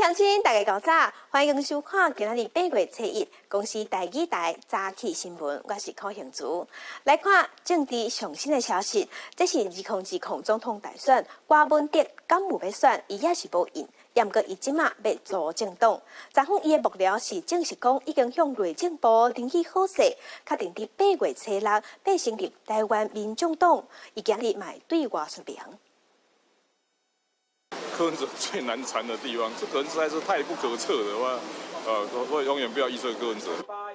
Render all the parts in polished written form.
鄉親，大家早，歡迎收看今仔日8月初一公視台語台早起新聞，我是柯杏珠。來看政治上新的消息，這是2020總統大選，郭文德敢有欲選，伊也是無應。毋過伊這馬欲組政黨，昨昏伊的幕僚是證實講，已經向內政部登記好勢，確定佇8月初六欲成立台灣民眾黨，伊今日嘛會對外說明。柯文哲最難纏的地方，這個人實在是太不可測的話，所以永遠不要預測柯文哲。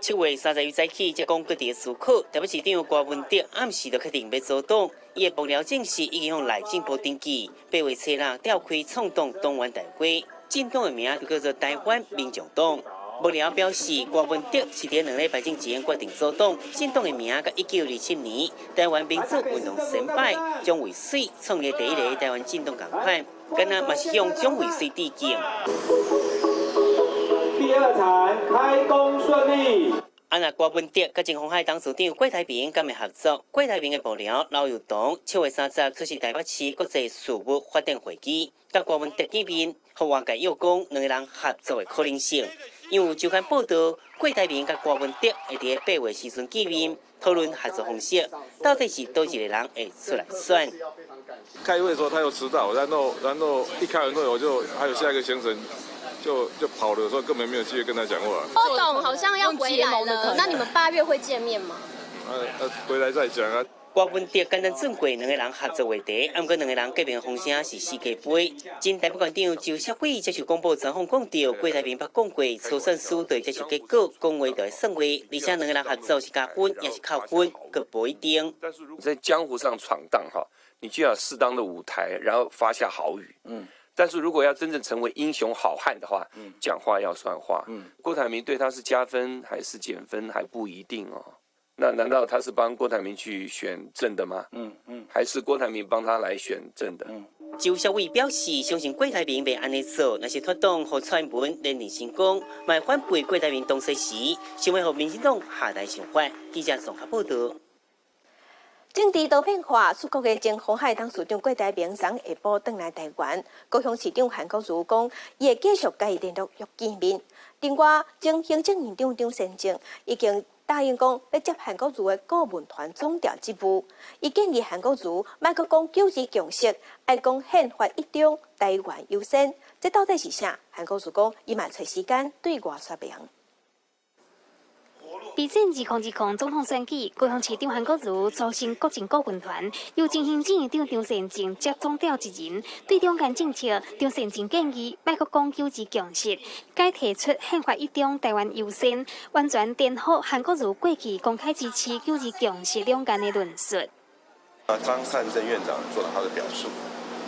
7月31早起，才講各地思考，台北市長郭文德暗時就確定欲組黨，伊的幕僚證實已經向內政部登記，8月初六召開創黨動員大會，政黨的名就叫做台灣民眾黨。幕僚表示，郭文德是佇2禮拜之前決定組黨，政黨的名佮1927年台灣民主運動先輩蔣渭水創立第一个台灣政黨仝款，敢若嘛是向蔣渭水致敬。第二場開工順利。啊，若郭文德佮前鴻海董事長郭台銘敢會合作？郭台銘的幕僚劉幼彤7月30出席台北市國際事務發展會議，佮郭文德見面，予外界臆講兩個人合作的可能性。因為有週刊報道，郭台銘佮郭文德會佇8月時陣見面，討論合作方式，到底是佗一个人會出來選？開會的時候他又遲到，然後一開完會我就還有下一個行程。就跑的時候根本沒有機會跟他講話。郭董好像要回來了，那你們8月會見面嗎？回來再講啊。郭文德簡單轉過兩个人合作話題，毋過兩个人見面風聲是四界飛。前台北縣長周錫瑋接受廣播專訪講著，郭台銘捌講過，初選輸對接受結果，講話就會算話，而且兩个人合作是加分抑是扣分，閣無一定。在江湖上闖蕩哈，你就要適當的舞台，然後發下豪語。但是如果要真正成為英雄好漢的話，講話要算話。郭台銘對他是加分還是減分還不一定哦。那難道他是幫郭台銘去選正的嗎？還是郭台銘幫他來選正的？周錫瑋表示，相信郭台銘袂按呢做，若是脫黨予蔡英文連任成功，嘛會反背郭台銘當選時，想欲予民進黨下台想法。記者綜合報道。政治多變化，出國的前鴻海董事長郭台銘昨下晡轉來台灣，高雄市長韓國瑜講，伊會繼續佮伊聯絡約見面。另外，前行政院長張善政已經答應講，欲接韓國瑜的顧問團總調職務。伊建議韓國瑜莫閣講九二共識，愛講憲法一中，台灣優先。這到底是啥？韓國瑜講，伊嘛揣時間對外說明。備戰2020總統選舉，高雄市長韓國瑜組成國政顧問團，由前行政院長張善政接總調一人。對兩岸政策，張善政建議莫閣講九二共識，改提出憲法一中、台灣優先，完全顛覆韓國瑜過去公開支持九二共識兩岸的論述。張善政院長做了他的表述，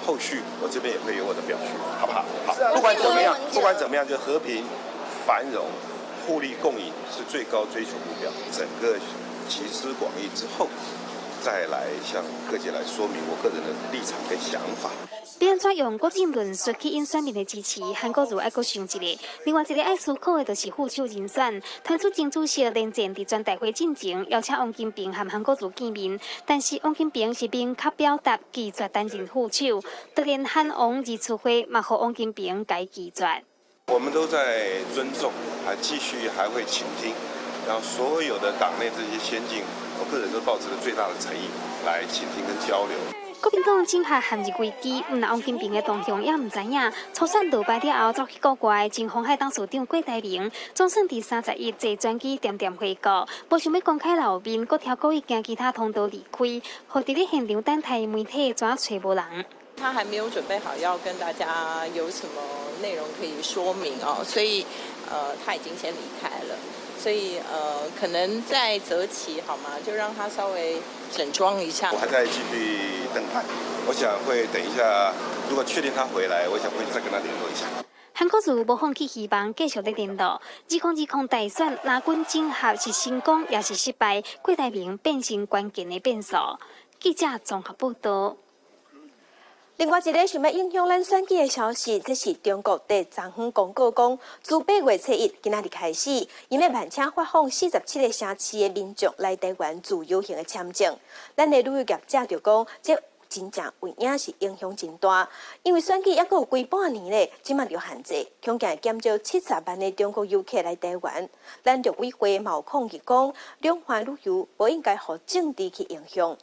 後續我這邊也會有我的表述，好不好？好，不管怎麼樣，不管怎麼樣，就和平繁榮，互利共贏是最高追求目標。整個集思廣益之後，再來向各界來說明我個人的立場跟想法。欲按怎用國政論述去引選民的支持，韓國瑜愛閣想一下。另外一个愛思考的，就是副手人選。團主前主席連戰佇全代會進前邀請王金平和韓國瑜見面，但是王金平是明確表達拒絕擔任副手。當然，韓王二次會嘛，予王金平共拒絕。我們都在尊重，還繼續還會傾聽，然後所有的黨內這些先進，我個人都抱持了最大的誠意來傾聽跟交流。國民黨整下陷入危機，毋但王金平的動向也毋知影。初選落敗了後，走去國外，前鴻海董事長郭台銘總算佇31坐專機恬恬回國，無想欲公開露面，閣挑故意行其他通道離開，予佇咧現場等待媒體怎揣無人。他還沒有準備好要跟大家有什麼內容可以說明哦，所以，他已經先離開了，所以，可能再擇期好嗎？就讓他稍微整裝一下。我還在繼續等待，我想會等一下，如果確定他回來，我想會再跟他聯絡一下。韓國瑜無放棄希望，繼續咧聯絡。2020大選，藍軍整合是成功抑是失敗？郭台銘變成關鍵的變數。記者綜合報道。另外一个想欲影響咱選舉的消息，這是中國佇昨昏公告講，自8月初一今仔日開始，𪜶欲慢車發放47个城市的民眾來台灣自由行的簽證。咱的旅遊業者就講，這真正有影是影響真大。因為選舉猶閣有規半年咧，這馬著限制，恐驚減少70萬的中國遊客來台灣。咱陸委會嘛有抗議講，兩岸旅遊無應該予政治去影響。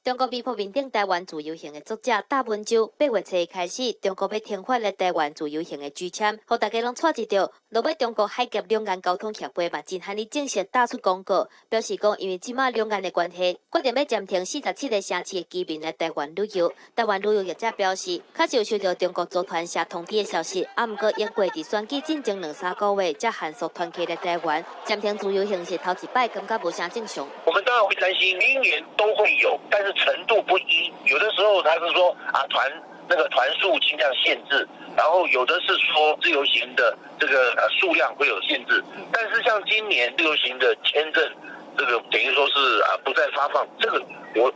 中國微博面頂台灣自由行的作者大文州，8月初開始，中國欲停發來台灣自由行的拒簽，予大家攏掣一著。落尾中國海峽兩岸交通協會嘛，真罕哩正式打出公告，表示講因為這馬兩岸的關係，決定欲暫停47個城市的居民來台灣旅遊。台灣旅遊業者表示，確實有收到中國組團社通知的消息，啊，毋過經過佇選舉進前兩三個月，才限縮團客來台灣，暫停自由行是頭一擺，感覺無啥正常。我們當然會擔心，每年都會有，但是程度不一，有的時候他是說啊團那個團數盡量限制，然後有的是說自由行的這個數量會有限制，但是像今年自由行的簽證，這個等於說是啊不再發放，這個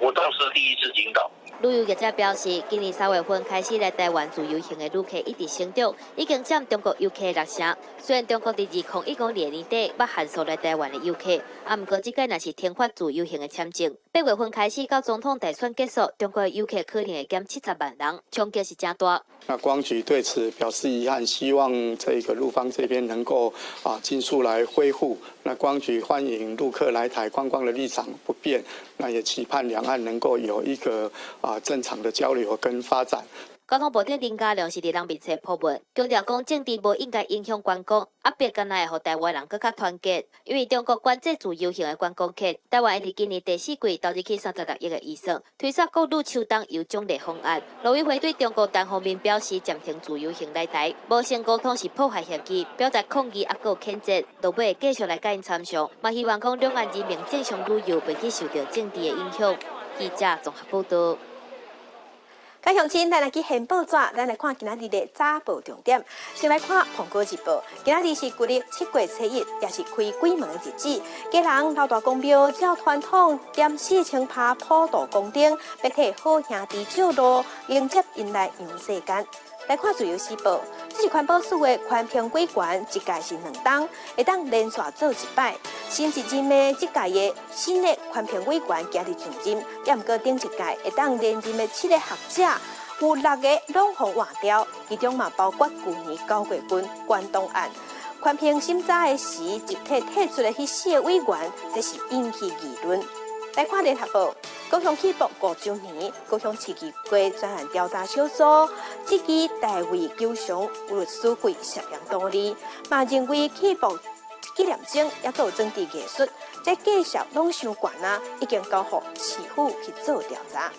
我倒是第一次聽到。旅遊業者表示，今年3月份開始來台灣自由行的旅客一直成長，已經佔中國遊客6成。雖然中國佇2015年年底捌限縮來台灣的遊客，啊，毋過這擺若是停發自由行的簽證，8月份開始到總統大選結束，中國的遊客可能會減70萬人，衝擊是誠大。那觀光局對此表示遺憾，希望這個陸方這邊能夠啊盡速來恢復。那觀光局歡迎陸客來台觀光的立場不變，那也期盼兩岸能夠有一個啊正常的交流跟發展。交通部長林佳龍是佇人面前鋪文，強調講政治無應該影響觀光，壓迫敢若會予台灣人閣較團結。因為中國管制自由行的觀光客，台灣會佇今年第四季投入去36億的預算，推煞國旅秋冬遊獎勵方案。陸委會對中國單方面表示暫停自由行來台，無先溝通是破壞協議，表達抗議猶閣有譴責，落尾會繼續來共𪜶參詳，嘛希望講兩岸人民正常旅遊袂去受著政治的影響。記者綜合報道。各位鄉親，咱來去掀報紙，咱來看今仔日的早報重點。先來看《蘋果日報》，今仔日是舊曆7月初1，也是開鬼門的日子。家人老大公廟照傳統點4000拍普渡宮燈，欲替好兄弟照路，迎接𪜶來陽世間。來看《自由時報》，這是環保署的環評委員，一屆是2冬，會當連續做一擺。新一任的這屆的新的環評委員今日上任，也毋過頂一屆會當連任的7個學者，有6個攏予換掉，其中嘛包括舊年9月份關東案環評審查的時，集體退出的彼4個委員，這是引起議論。來看聯合報，高雄起爆5週年，高雄市議會專案調查小組質疑大衛求償律師費涉嫌圖利，嘛認為起爆紀念鐘猶閣有裝置藝術，這價數攏傷懸啊，已經交予市府去做調查。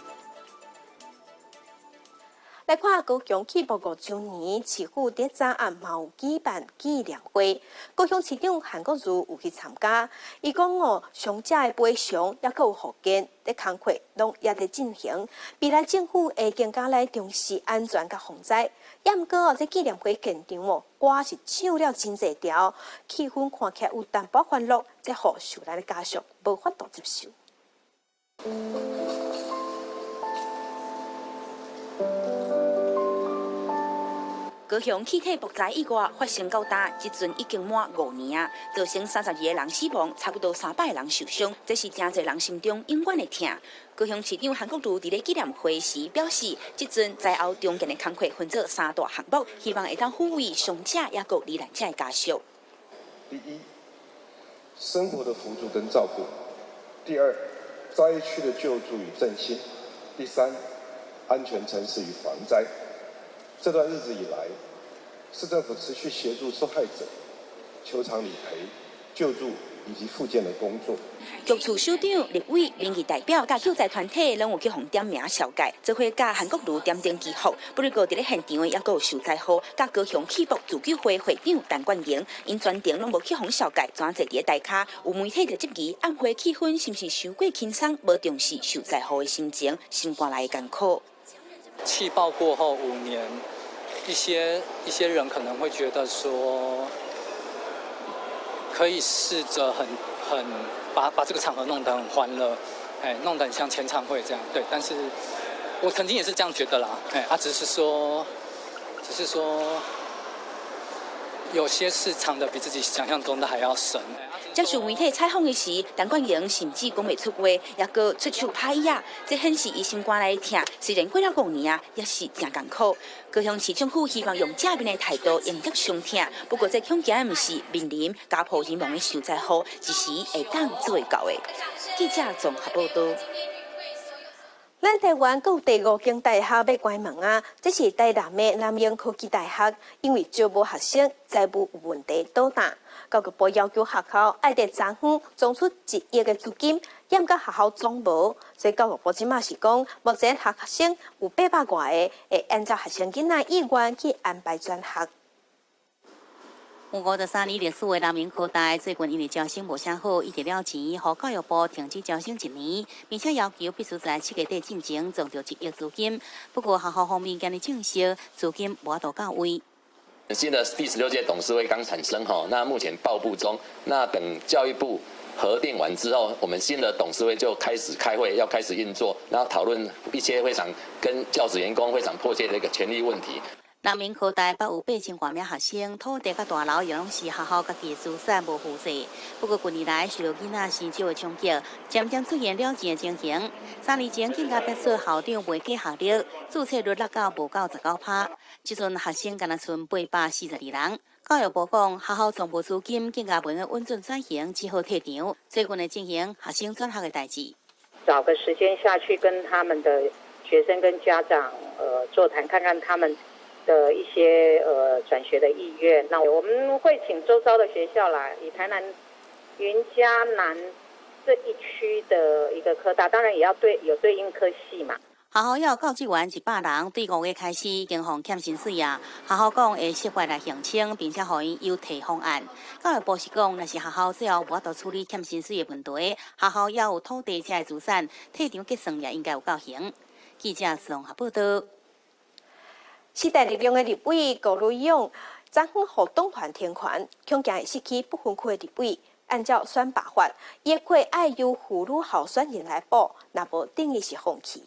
來看高雄起爆5週年，市府佇早暗嘛有舉辦紀念會，高雄市長韓國瑜有去參加。伊講哦，傷者的賠償猶閣有復健，佇工課攏猶佇進行。未來政府會更加來重視安全佮防災。也毋過哦，這紀念會現場哦，歌是唱了真濟條，氣氛看起來有淡薄歡樂，這予受難的家屬無法度接受。高雄氣體爆災意外發生到今，這陣已經滿5年啊，造成32個人死亡，差不多300個人受傷，這是誠濟人心中永遠的痛。高雄市長韓國瑜佇咧紀念會時表示，這陣災後重建的工課分做3大項目，希望會當撫慰傷者抑閣罹難者的家屬。第一，生活的輔助跟照顧；第二，災區的救助與振興；第三，安全城市與防災。這段日子以來，市政府持續協助受害者求償理賠、救助以及復建的工作。局處首長、立委、民意代表佮救災團體攏有去予點名紹介，做伙佮韓國瑜點燈祈福。不過，佇咧現場的猶閣有受災戶，佮高雄起爆自救會會長陳冠英，𪜶全程攏無去予紹介，怎坐佇咧台跤？有媒體就質疑暗會氣氛是毋是傷過輕鬆，無重視受災戶的心情，心肝內的艱苦。氣爆過後5年，一些人可能會覺得說，可以試着很把這個場合弄得很歡樂，哎，弄得很像簽唱會這樣，對。但是我曾經也是這樣覺得啦，哎，啊，只是說，有些是藏得比自己想象中的還要深。接受媒體採訪的時，陳冠英甚至講袂出話，也閣出手拍椅仔，這顯示伊心肝內疼。雖然過了5年啊，也是誠艱苦。高雄市政府希望用正面的態度迎接傷痛，不過這恐驚的毋是面臨家破人亡的受災戶，一時會當做會到的。記者綜合報道。咱台灣閣有第五間大學欲關門啊！這是台南的南榮科技大學，因為招無學生，財務有問題倒彈。教育部要求學校愛佇昨昏捐出1億的資金，毋過學校總無，所以教育部這馬是講，目前學生有800外个，會按照學生囡仔意願去安排轉學。有53年歷史的南榮科大，最近因為招生無啥好，伊就了錢，予教育部停止招生一年，並且要求必須在7月底進前籌著1億資金。不過學校方面今日證實，資金無法度到位。新的第16屆董事會剛產生吼，那目前報部中，那等教育部核定完之後，我們新的董事會就開始開會，要開始運作，然後討論一些非常跟教職員工非常迫切的一個權利問題。南榮科大北有8000外名學生，土地佮大樓也攏是學校家己的資產，無負債。不過近年來受到囡仔生少的衝擊，漸漸出現了錢的情形。3年前更加逼出校長袂計學歷，注冊率落到無夠19%。這陣學生干焦賰842人。教育部講，學校從無資金，更加袂用穩準轉型，只好退場。最近會進行學生轉學的代誌。找個時間下去跟他們的學生跟家長座談，看看他們的一些轉學的意願，那我們會請周遭的學校來，以台南雲嘉南這一區的一個科大，當然也要對有對應科系嘛。學校有教職員100人，對5月開始已經予欠薪水啊。學校講會設法來澄清，並且予𪜶有提方案。教育部是講，若是學校最後無法度處理欠薪水的問題，學校猶有土地遮的資產，退場結算也應該有夠還。記者綜合報道。時代力量的立委高宇勇，昨昏予黨團停權，恐驚會失去不分區的立委。按照選罷法，伊的缺愛由婦女候選人來補，若無等於是放棄。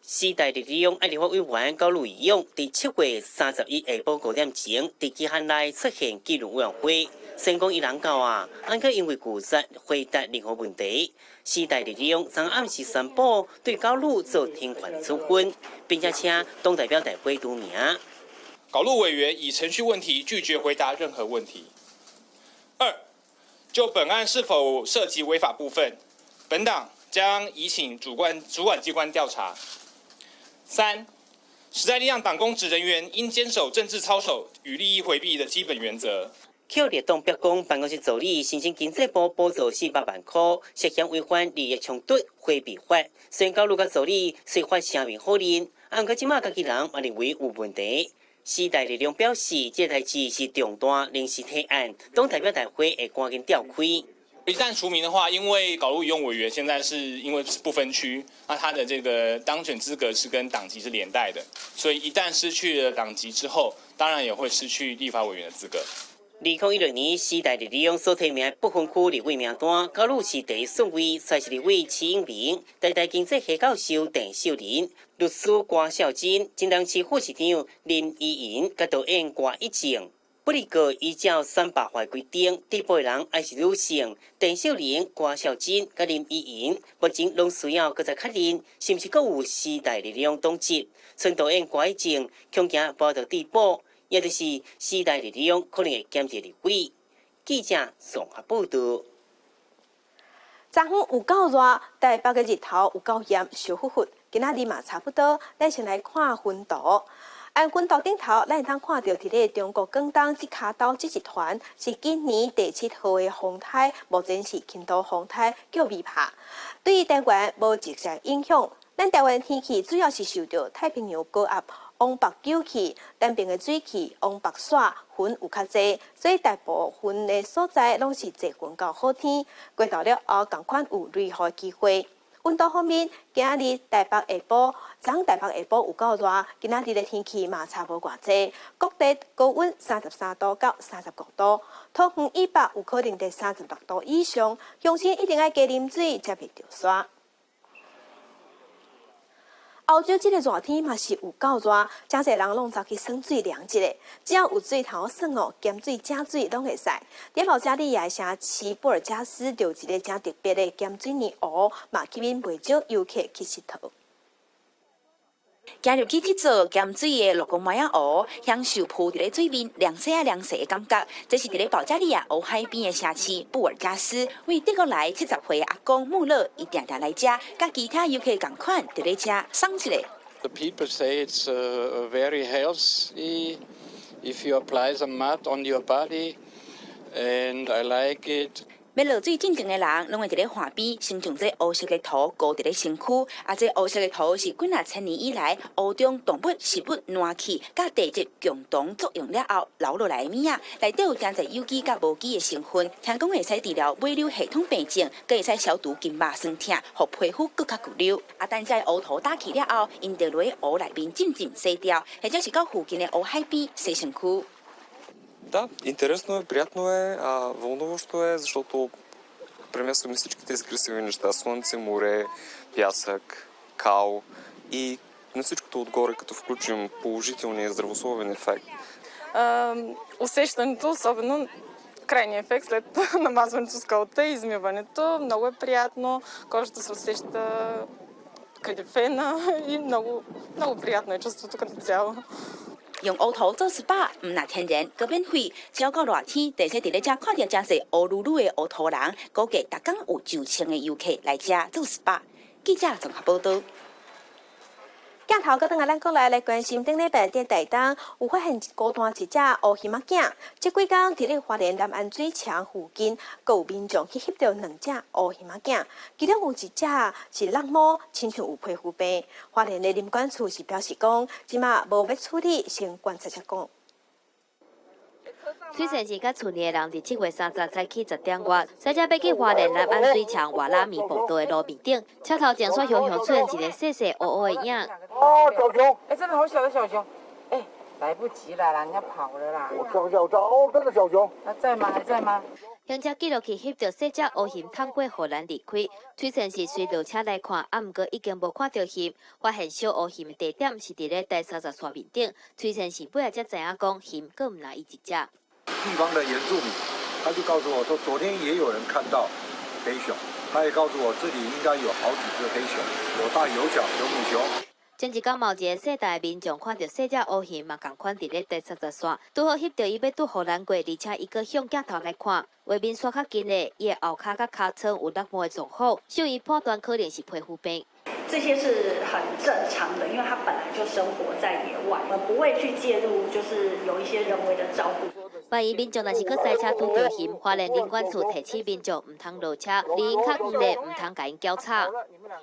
時代力量愛立法委員高宇勇，佇7月31下晡5點鐘，佇機函內出現紀律委員會，聲講伊人到啊，毋過𪜶拒絕回答任何問題。時代力量昨暗時宣布對高宇做停權處分，並且請黨代表大會除名。高路委員以程序問題拒絕回答任何問題。二，就本案是否涉及違法部分，本黨將移請主管機關調查。三，時代力量黨公職人員應堅守政治操守與利益迴避的基本原則。去予綠黨白宮辦公室助理申請經濟部補助400萬塊，涉嫌違反利益衝突迴避法。雖然高宇佮助理雖發聲明否認，毋過這馬家己人嘛認為有問題。時代力量表示，這代誌是重大臨時提案，黨代表大會會趕緊調開。一旦除名的話，因為高宇勇委員現在是因為是不分區，那他的這個當選資格是跟黨籍是連帶的，所以一旦失去了黨籍之後，當然也會失去立法委員的資格。2016年時代力量所提名不分區立委名單，高宇是第一順位，煞是立委徐英明、台大經濟系教授鄭秀玲、律師郭孝珍、屏東市副市長林依瑩、佮導演郭一靜。不過依照選罷法規定，得補的人愛是女性。鄭秀玲、郭孝珍佮林依瑩，目前攏需要閣再確認，是毋是閣有時代力量黨籍。賰導演郭一靜恐驚無法度遞補。也就是時代力量可能會減一立委。記者綜合報道。昨昏有夠熱，台北的日頭有夠炎，燒烽烽。今仔日嘛差不多，咱先來看雲圖。按雲圖頂頭，咱會當看著佇咧中國廣東這跤兜這一團是今年第7號的風颱，目前是輕度風颱，叫米帕，對台灣無直接影響。咱台灣天氣主要是受著太平洋高壓往北扭去，南邊的水汽往北徙，雲有較濟，所以大部分的所在攏是濟雲到好天。過晝了後，仝款有雷雨的機會。溫度方面，今仔日台北下晡，昨昏台北下晡有夠熱，今仔日的天氣嘛差無偌濟，各地高溫33度到35度，桃園以北有可能佇36度以上，鄉親一定愛加啉水，才袂著沙。歐洲這个熱天嘛是有夠熱，誠濟人攏走去耍水涼一下。只要有水通耍哦，鹹水、正水攏會使。佇保加利亞城市布爾加斯就有一个誠特別的鹹水泥湖，嘛吸引袂少遊客去𨑨迌。行入去這座鹹水的樂公麥仔湖，享受浮佇咧水面涼洗仔涼洗的感覺。這是佇咧保加利亞烏海邊的城市布爾加斯，位德國來70歲的阿公穆勒，伊定定來遮，佮其他遊客仝款，佇咧遮爽一下。 The people say it's very healthy if you apply the mud on your body, and I like it. 欲落水進前的人，攏會佇咧岸邊先將這烏色的塗糊佇咧身軀。啊，這烏色的塗是幾若千年以來湖中動物、植物爛去，佮地質共同作用了後留落來的物仔，內底有誠濟有機佮無機的成分，聽講會使治療尾瘤系統病症，閣會使消除筋肉酸痛，予皮膚閣較滑溜。啊，等這烏塗打去了後，𪜶就落湖內面浸浸洗掉，或者是到附近的湖海邊洗身軀。 Да, интересно е, приятно е, вълнуващо е, защото премесваме всички тези красиви неща: слънце, море, пясък, кал и на всичкото отгоре, като включим положителния здравословен ефект. Усещането, особено крайния ефект след намазването с калта и измиването, много е приятно, кожата се усеща кадифена и много, много приятно е чувството като цяло. 用烏塗做 SPA，毋但天然，閣免費。只要到熱天，地勢佇咧遮看著誠濟烏嚕嚕的烏塗人，估計逐工有上千个遊客來遮做 SPA。記者綜合報導。鏡頭閣轉來咱國內來關心，頂禮拜佇台東有發現孤單一隻烏熊仔囝。這幾工佇咧花蓮南安水牆附近，閣有民眾去翕著兩隻烏熊仔囝，其中有一隻是橐毛，親像有皮膚病。花蓮的林管處是表示講，這馬無欲處理，先觀察才講。推算是佮厝內的人，佇7月30早起10點外，駛車欲去花蓮南安水牆外拉米步道的路面頂，車頭前煞雄雄出現一个細細烏烏的影。哦，小熊！哎，真的好小的小熊！哎，來不及了啦，人家跑了啦。我跳一下，我跳，哦，真的小熊。還在嗎？還在嗎？行車記錄器翕著細隻烏熊淌過護欄離開，推算是隨落車來看，啊，毋過已經無看著熊。發現小烏熊的地點是佇咧台三十線面頂，推算是尾仔才知影講熊閣毋若伊一隻。地方的原住民，他就告訴我說，昨天也有人看到黑熊，他也告訴我這裡應該有好幾隻黑熊，有大有小，有母熊。前一工嘛有一个細大的民眾看著細隻烏熊嘛仝款佇咧台三十線，拄好翕著伊欲拄護欄過，而且伊閣向鏡頭來看，畫面煞較近的，伊的後跤佮尻川有橐毛的狀況，獸醫判斷可能是皮膚病。這些是很正常的，因為它本來就生活在野外，我們不會去介入，就是有一些人為的照顧。萬一民眾若是閣駛車拄著熊，花蓮林管處提醒民眾毋通落車，離𪜶較遠的毋通共𪜶攪吵。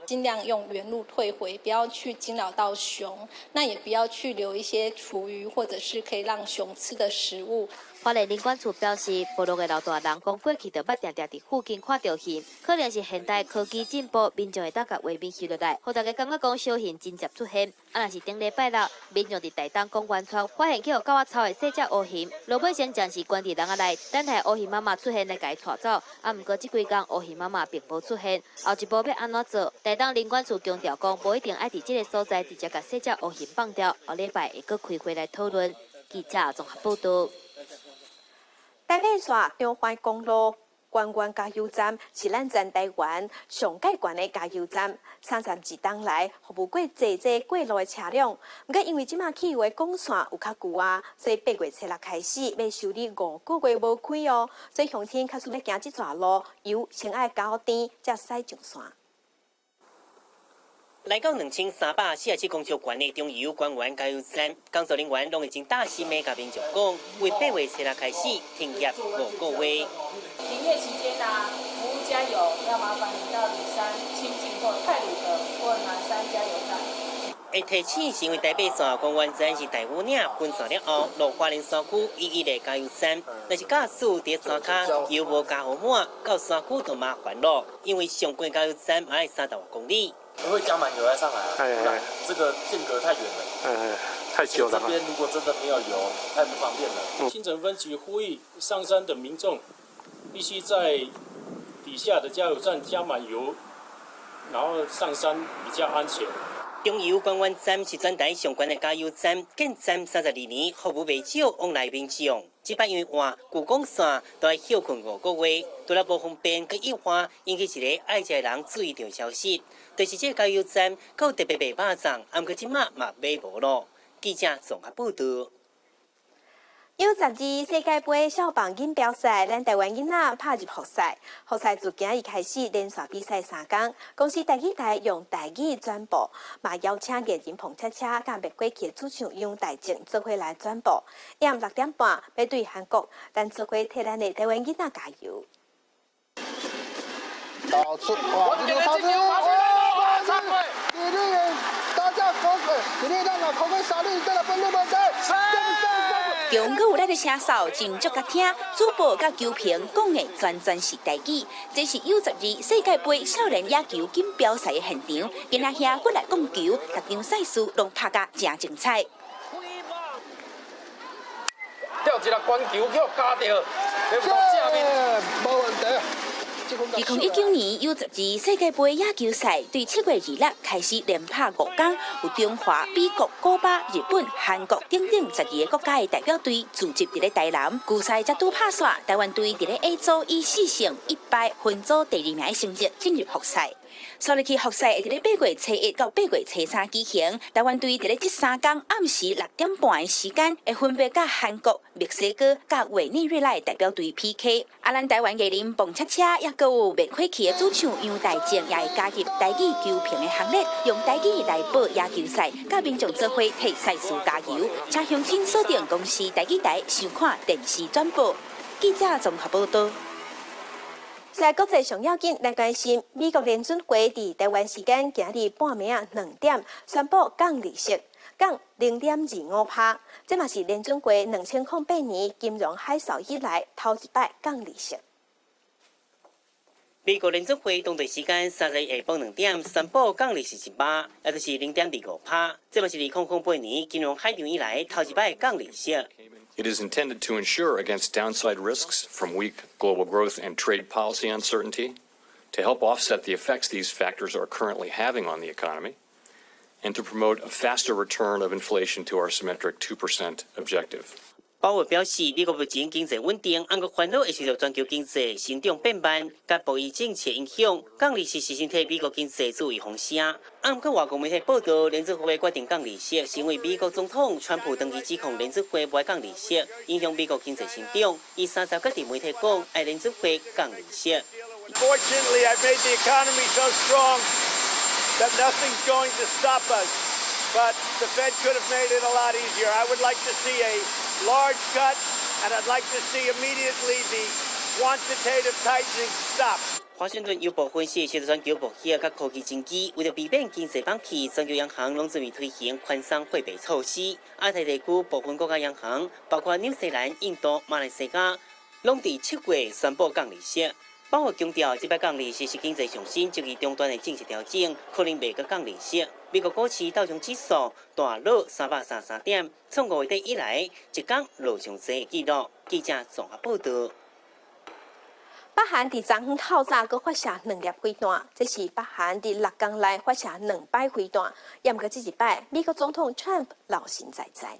盡量用原路退回，不要去驚擾到熊，那也不要去留一些廚餘或者是可以讓熊吃的食物。花蓮林管處表示，部落的老大人講過去就捌定定佇附近看著熊，可能是現代科技進步，民眾會當共畫面翕落來，予大家感覺講小熊真正出現。啊，若是頂禮拜六，民眾佇台東公園村發現去予狗仔操的細隻烏熊，落尾先暫時關佇籠仔內，等待烏熊媽媽出現來共伊帶走。啊，毋過這幾工烏熊媽媽並無出現，後一步欲按怎做？台東林管處強調講，無一定愛佇這个所在直接共細隻烏熊放掉，後禮拜會閣開會來討論。記者綜合報導。台北線中環公路觀光加油站是咱全台灣上蓋懸的加油站，31冬來服務過濟濟過路的車輛。毋過因為這馬汽油的管線有較舊啊，所以8月初六開始欲修理5個月無開哦。所以鄉親假使欲行這段路，油先愛加予甜，才使上線。來到2347公尺懸的中油觀源加油站，工作人員攏會真擔心的共民眾講，為8月初六開始停業5個月。停業期間啊，服務加油要麻煩您到里山、清境或太魯閣或南山加油站。會提醒是因為台北線觀源站是大武嶺分線了後，落花蓮山區唯一的加油站。若是駕駛佇山跤油無加予滿，到山區就麻煩咯，因為上近加油站愛30外公里。會加滿油再上來啊，不然這個間隔太遠了。哎，太久了。這邊如果真的沒有油，太不方便了。清城分局呼籲上山的民眾，必須在底下的加油站加滿油，然後上山比較安全。中油關灣站是全台上懸的加油站，建站32年，服務袂少往來民眾。這擺因為換舊港線，都愛歇睏5個月，除了無方便，閣一換引起一個愛食的人注意著消息，就是這個加油站閣有特別賣肉粽，毋過這馬嘛買無囉。記者綜合報導。 U12世界盃少棒錦標賽，咱台灣囡仔拍入複賽。複賽自今日開始連續比賽3工。公視台語台用台語轉播，嘛邀請藝人彭恰恰佮滅火器的主唱楊大正做伙來轉播。下暗6點半欲對韓國，咱做伙替咱的台灣囡仔加油。導出哇！這個跑出哇！一壘打者口水，一壘讓口水三壘，再來分六分強閣有力的聲哨真足佮聽，主播佮球評講的全全是台語。這是 U12世界盃少年野球錦標賽的現場，囡仔兄過來講球，逐場賽事攏拍甲誠精彩。掉一粒懸球予咬著，正面，無問題。2019年 U12世界盃野球賽對7月26開始連拍5工，有中華、美國、古巴、日本、韓國等等12個國家的代表隊聚集佇咧台南。球賽才拄拍煞，台灣隊佇咧 A 組以4勝1敗分組第二名的成績進入複賽。煞落去複賽會佇咧8月初1到8月初3舉行。台灣隊佇咧這3工暗時6點半的時間，會分別佮韓國、墨西哥、佮委內瑞拉的代表隊 PK。啊，咱台灣藝人彭恰恰，抑閣有滅火器的主唱楊大正，也會加入台語球評的行列，用台語來報野球賽，佮民眾做伙替賽事加油。請鄉親鎖定公視台語台收看電視轉播。記者綜合報導。在國際上要緊來關心，美國聯準會佇台灣時間今日半暝仔2點宣布降利息，降0.25趴，這嘛是聯準會2008年金融海嘯以來頭一擺降利息。美國聯準會當地時間30日下晡2點宣布降利息1碼，也就是0.25趴，這嘛是2008年金融海嘯以來頭一擺降利息。 It is intended to insure against downside risks from weak global growth and trade policy uncertainty, to help offset the effects these factors are currently having on the economy, and to promote a faster return of inflation to our symmetric 2% objective. 鮑爾表示，美國目前經濟穩定，毋過煩惱會受著全球經濟成長變慢，佮貿易政策影響，降利息是先替美國經濟做預防針。毋過外國媒體報導，聯準會決定降利息，是因為美國總統川普長期指控聯準會無愛降利息，影響美國經濟成長。伊三十閣佇媒體講，愛聯準會降利息。 Fortunately, I've made the economy so strong that nothing's going to stop us. But the Fed could have made it a lot easier. I would like to see a large cut, and I'd like to see immediately the quantitative tightening stop. 華盛頓郵報分析，隨著全球貿易佮科技經濟，為著避免經濟崩去，全球央行攏準備推行寬鬆貨幣措施。亞太地區部分國家央行，包括紐西蘭、印度、馬來西亞，攏佇7月宣布降利息。鮑爾強調，這擺降利息是經濟上新周期終端的政策調整，可能袂閣降利息。美國股市道瓊指數大落333點，創5月底以來一工落上濟的紀錄。記者綜合報導。北韓佇昨昏透早閣發射兩粒飛彈，這是北韓佇6工內發射兩擺飛彈。毋過這一擺，美國總統川普老神在在。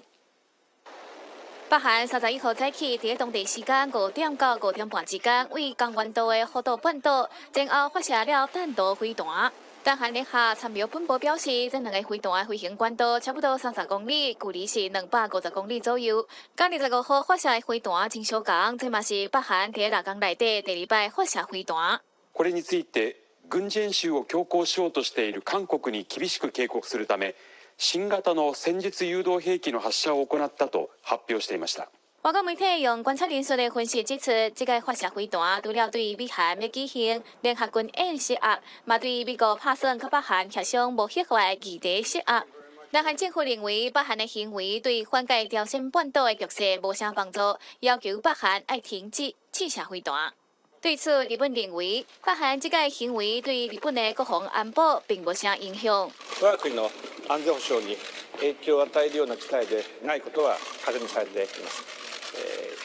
北韓31號早起，佇當地時間5點到5點半之間，對江原道的豪島半島前後發射了彈道飛彈。南韓聯合參謀本部表示，這兩个飛彈的飛行高度差不多30公里，距離是250公里左右。佮25號發射的飛彈真相仝，這嘛是北韓佇6工內底第二擺發射飛彈。これについて軍事演習を強行しようとしている韓国に厳しく警告するため、新型の戦術誘導兵器の発射を行ったと発表していました。外國媒體用觀測人士的分析指出，這个發射飛彈除了對美韓欲舉行聯合軍演施壓，嘛對美國拍算佮北韓協商無核化的議題施壓。南韓政府認為，北韓的行為對緩解朝鮮半島的局勢無啥幫助，要求北韓愛停止試射飛彈。對此，日本認為，北韓這个行為對日本的國防安保並無啥影響。我が国の安全保障に影響を與えるような事態でないことは確認されています。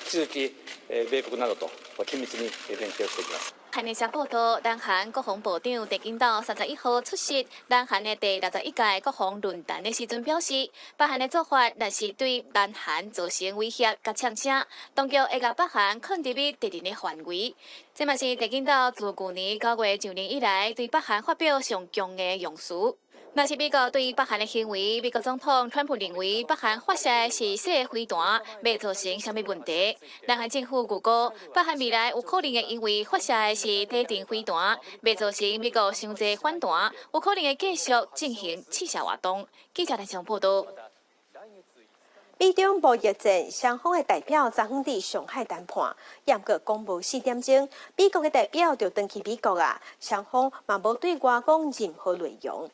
引き続き米国などと緊密に連携をしていきます。韓聯社報道，南韓國防部長鄭景斗31號出席南韓的第61屆國防論壇的時陣表示，北韓的做法若是對南韓造成威脅佮嗆聲，當局會共北韓囥佇咧敵人的範圍。這嘛是鄭景斗自舊年9月就任以來，對北韓發表上強的用詞。若是美國對北韓的行為，美國總統川普認為北韓發射的是細飛彈，袂造成啥物問題。南韓政府預估，北韓未來有可能會因為發射的是短程飛彈，袂造成美國傷濟反彈，有可能會繼續進行試射活動。記者來上報道。美中貿易戰雙方的代表昨昏佇上海談判，毋過講無4點鐘，美國的代表就轉去美國啊，雙方嘛無對外講任何內容。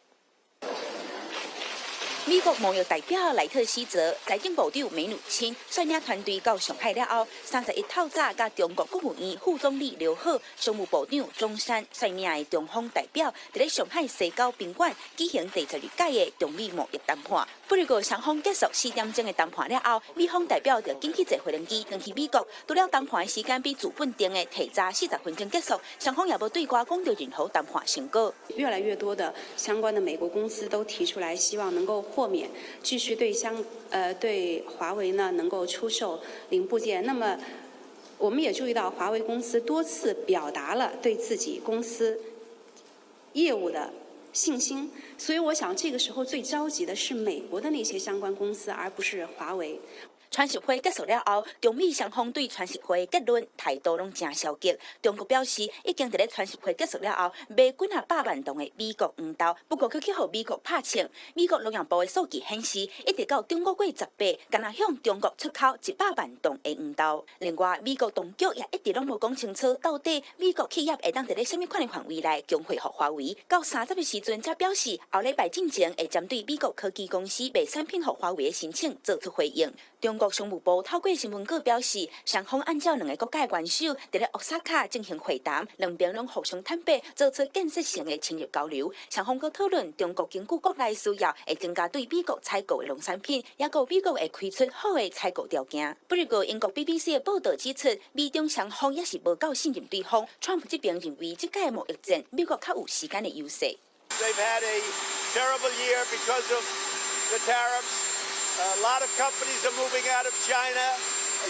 美國貿易代表萊特希澤、財政部長梅努欽率領團隊到上海了後，31透早佮中國國務院副總理劉鶴、商務部長鍾山率領的中方代表，佇咧上海西郊賓館舉行第12屆的中美貿易談判。不過雙方結束4點鐘的談判了後，美方代表就緊去坐飛機轉去美國。除了談判的時間比原本定的提早40分鐘結束，雙方也無對外講著任何談判成果。越來越多的相關的美國公司都提出來，希望能夠豁免繼續對華為呢能夠出售零部件。那麼我們也注意到，華為公司多次表達了對自己公司業務的信心。所以我想，這個時候最着急的是美國的那些相關公司，而不是華為。川習會結束了後，中美雙方對川習會結論態度攏誠消極。中國表示，已經佇咧川習會結束了後，賣幾若百萬噸的美國黃豆，不過卻去予美國拍槍。美國農業部的數據顯示，一直到頂個月18，干焦向中國出口100萬噸的黃豆。另外，美國當局也一直攏無講清楚，到底美國企業會當佇咧啥物款的範圍內供貨予華為。到30日時陣才表示，後禮拜進前會針對美國科技公司賣產品予華為的申請做出回應。中國商務部透過新聞稿表示，雙方按照兩个國家的元首佇咧奧薩卡進行會談，兩邊攏互相坦白，做出建設性的深入交流。雙方閣討論中國根據國內需要，會增加對美國採購的農產品，抑閣美國會開出好的採購條件。不過，英國 BBC 的報道指出，美中雙方猶是無夠信任對方。川普這邊認為，這屆貿易戰美國較有時間的優勢。 They've had a terrible year because of the tariffs. A lot of companies are moving out of China.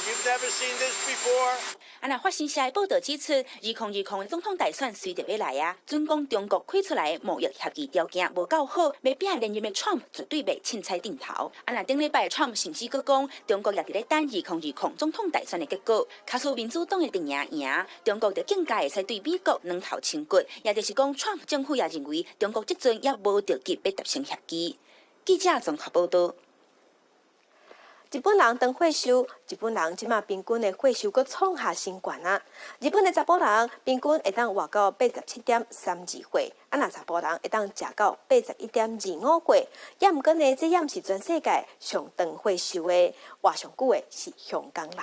You've never seen this before. 啊，若法新社的報道指出，2020的總統大選隨著欲來啊，準講中國開出來的貿易協議條件無夠好，欲拚連任的 Trump 絕對袂凊彩轉頭。啊，若頂禮拜 Trump 甚至閣講，中國也佇咧等2020總統大選的結果，假使民主黨的陣營贏，中國就更加會使對美國軟頭清骨。也就是講，Trump 政府也認為中國這陣猶無著急欲達成協議。記者綜合報道。日本人長歲壽，日本人這馬平均的歲壽閣創下新懸啊！日本的查埔人平均會當活到87.32歲，啊若查埔人會當食到81.25歲。也毋過呢，這也毋是全世界上長歲壽的，活上久的是香港人。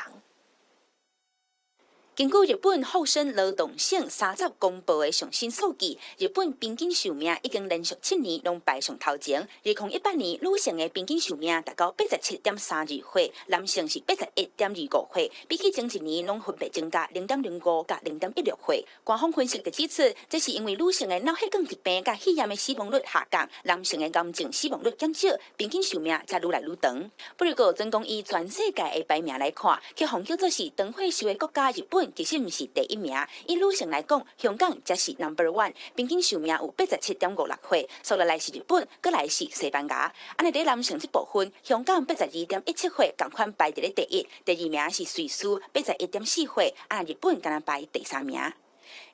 根據日本厚生勞動省30公布的上新數據，日本平均壽命已經連續7年攏排上頭前。2018年女性的平均壽命達到87.32歲，男性是81.25歲，比起前一年攏分別增加0.05佮0.16歲。官方分析就指出，這是因為女性的腦血管疾病佮肺炎的死亡率下降，男性的癌症死亡率減少，平均壽命才愈來愈長。不過，準講以全世界的排名來看，去予叫做是長歲壽的國家日本，其實毋是第一名。以女性來講，香港才是 number one，平均壽命有87.56歲，紲落來是日本，閣來是西班牙。按呢佇男性這部分，香港82.17歲，仝款排佇咧第一，第二名是瑞士，81.4歲，啊，日本干焦排第三名。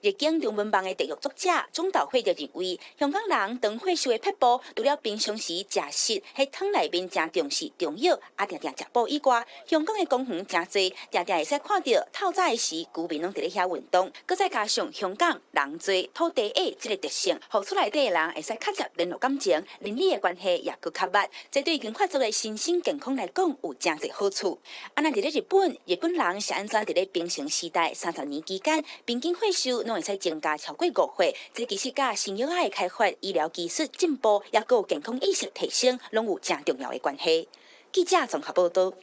日經中文網的特約作者鍾道輝就認為，香港人長歲壽的撇步，除了平常時食食，彼湯內面誠重視中藥，啊，定定食補以外，香港的公園誠濟，定定會使看著透早的時，居民攏佇咧遐運動。閣再加上香港人濟土地矮這个特性，予厝內底的人會使較捷聯絡感情，鄰里的關係也閣較密。這對銀髮族的身心健康來講有誠濟好處。啊，若佇咧日本，日本人是按怎佇咧平成時代30年期間，平均歲壽攏會使增加超過5歲，這其實佮新藥仔的開發、醫療技術進步，抑閣有健康意識提升，攏有誠重要的關係。記者綜合報道。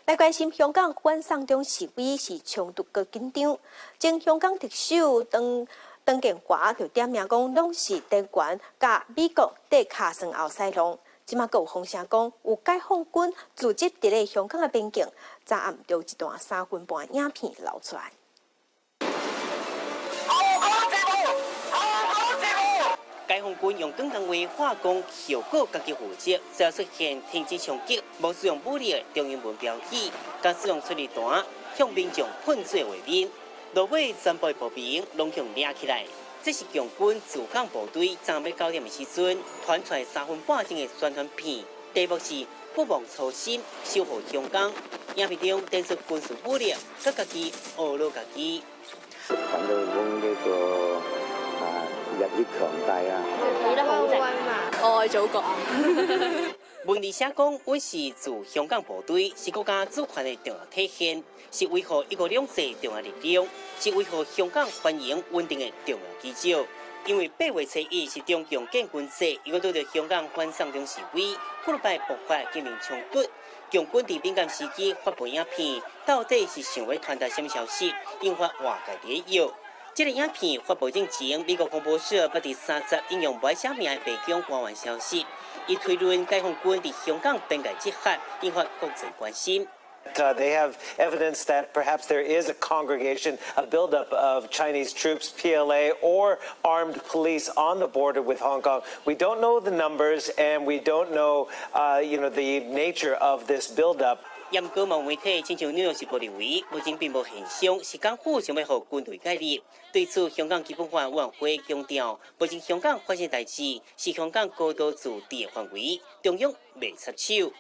來關心香港反送中示威是衝突閣緊張，前香港特首董董建華就點名講，攏是台灣佮美國綴尻川後使弄。這馬閣有風聲講，有解放軍駐紮佇咧香港的邊境，昨暗就一段三分半影片流出來。解放軍用廣東話化工後果，家己負責，只要出現停止衝擊、無使用武力的中英文標語，佮使用催淚彈向民眾噴水畫面，落尾全部的步兵攏予掠起來。這是共軍駐港部隊昨暝9點的時陣，傳出來三分半鐘的宣傳片，題目是“不忘初心，守護香港”。影片中展示軍事武力，佮家己呵咾家己。反正講呢個啊，日益強大啊！我愛祖國。文字寫講，阮是駐香港部隊，是國家主權的重要體現，是維護一國兩制重要力量，是維護香港繁榮穩定的重要基礎。因為8月初1是中共建軍節，伊閣拄著香港反送中示威，幾禮拜爆發革命衝突，共軍佇敏感時機發布影片，到底是想欲傳達啥物消息，引發外界爭議。這个影片發布之前，美國彭博社捌佇30引用無寫名的白宮官員消息，伊推論解放軍佇香港邊界集合，引發國際關心。 They have evidence that perhaps there is a congregation, a buildup of Chinese troops, PLA, or armed police on the border with Hong Kong. We don't know the numbers, and we don't know the nature of this buildup. 毋過嘛媒體親像紐約時報認為，目前並無現象是港府想欲予軍隊介入。對此，香港基本法委員會強調，目前香港發生代誌是香港高度自治的範圍，中央袂插手。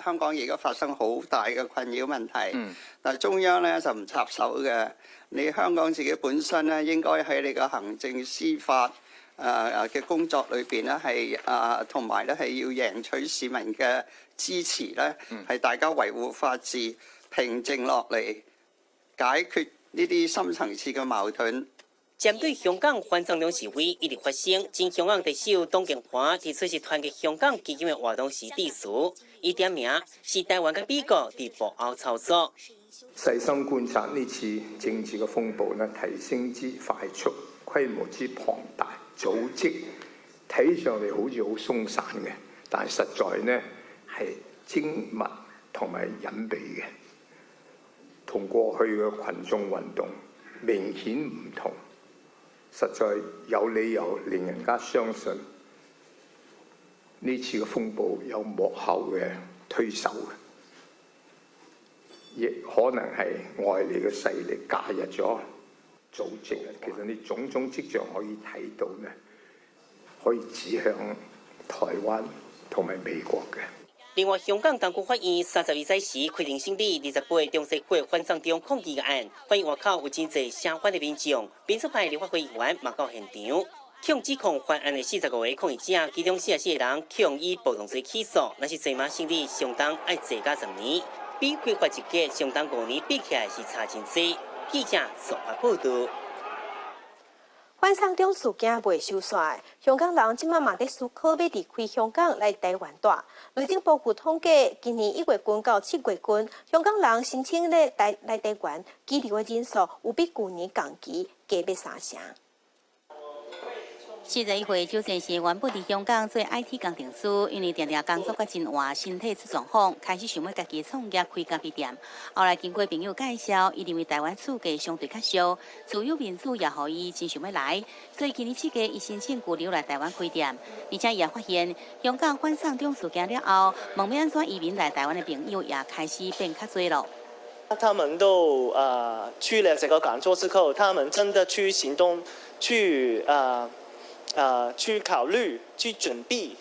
香港而家發生好大嘅困擾問題，但係中央咧就唔插手嘅。你香港自己本身咧，應該喺你嘅行政司法嘅工作裏邊咧，係啊同埋咧係要贏取市民嘅支持咧，係大家維護法治、平靜落嚟，解決呢啲深層次嘅矛盾。針對香港反送中示威一直發生，前香港特首董建華佇出席團結香港基金的活動時致辭，伊點名是台灣佮美國佇幕後操作。細心觀察呢次政治嘅風暴呢，提升之快速、規模之龐大、組織睇上嚟好似好鬆散嘅，但係實在呢係精密同埋隱蔽嘅，同過去嘅群眾運動明顯唔同。實在有理由令人家相信呢次嘅風暴有幕後嘅推手嘅，亦可能係外嚟嘅勢力介入咗組織。其實你種種跡象可以睇到呢，可以指向台灣同埋美國嘅。另外，香港東區法院32早時開庭審理28中西區反送中抗議案，發現外口有真濟聲援的民眾，民主派立法會議員嘛到現場，控指控犯案的45个抗議者，其中44个人控以暴動罪起訴，若是坐馬審理，相當愛坐監10年，比非法集結相當5年比起來是差真濟。記者綜合報導。反送中事件未收煞，香港人這馬嘛佇思考欲離開香港來台灣蹛。內政部據統計，今年1月份到7月份，香港人申請咧來來台灣居留的人數有比舊年同期加欲3成。41歲周先生原本佇香港做 IT 工程師，因為定定工作閣真活，身體出狀況，開始想欲家己創業開咖啡店。後來經過朋友介紹，伊認為台灣厝價相對較俗，自由民主也予伊真想欲來，所以今年7月，伊申請居留來台灣開店。而且伊也發現，香港反送中事件了後，問欲按怎移民來台灣的朋友也開始變較濟了。他們都去了這個講座之後，他們真的去行動，去考慮、去準備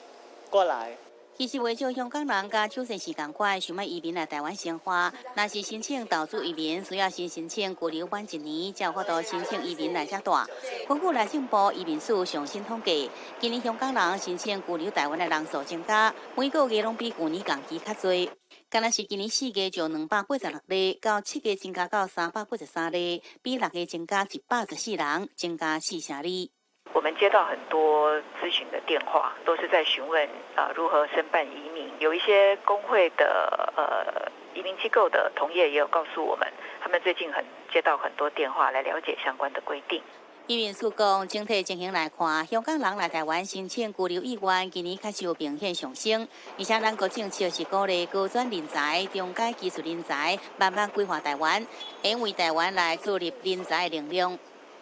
過來。其實，袂少香港人佮周先生仝款，想欲移民來台灣生活。若是申請投資移民，需要先申請居留滿一年，才有法度申請移民來遮蹛。根據內政部移民署上新統計，今年香港人申請居留台灣的人數增加，每個月攏比舊年同期較濟。敢若是今年4月就286例，到7月增加到383例，比6月增加114人，增加4成2。我們接到很多諮詢的電話，都是在詢問啊如何申辦移民。有一些工會的移民機構的同業也有告訴我們，他們最近很接到很多電話來了解相關的規定。移民署講，整體情形來看，香港人來台灣申請居留意願，今年確實有明顯上升。而且，咱國政策是鼓勵高專人才、中階技術人才慢慢歸還台灣，因為台灣來注入人才的能量。